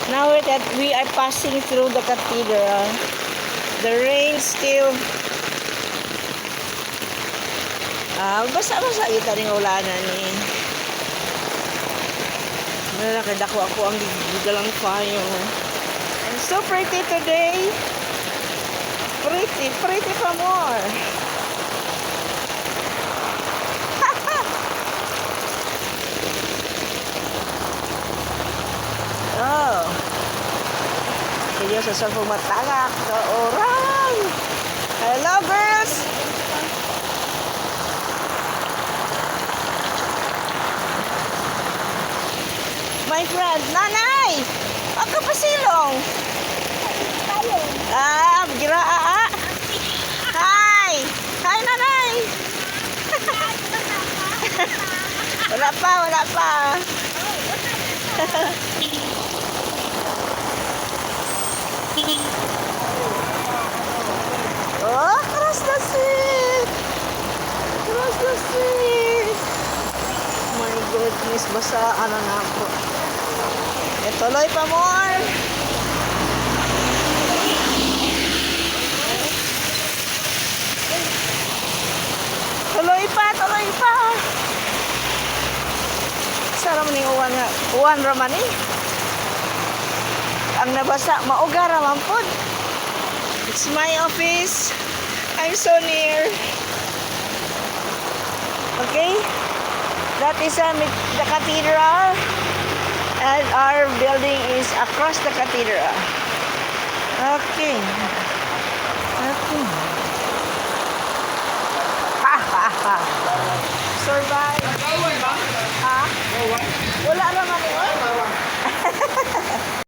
Now that we are passing through the cathedral, the rain still. Ah, basa-basa kita ning ulanan ni. Wala kay dako ako ang gigalang payo. I'm so pretty today. Pretty, pretty pa more. Oh. Sige sa sa matagak sa orang. Hello, girls. My friend, nanay! Ako pasilong. Ah, gira ah, ah. Hi! Hi, nanay! Wala pa, wala pa. Oh, cross the street! Cross the street! My goodness, basa ano na ako. Eh, tuloy pa more! Tuloy pa, tuloy pa! Sara man yung uwan nga. Uwan raman eh. Ang nabasa, mauga raman pod. It's my office. I'm so near. Okay? That is the cathedral. And our building is across the cathedral. Okay. Okay. Ha ha ha. Survive. Ha? Wala naman eh.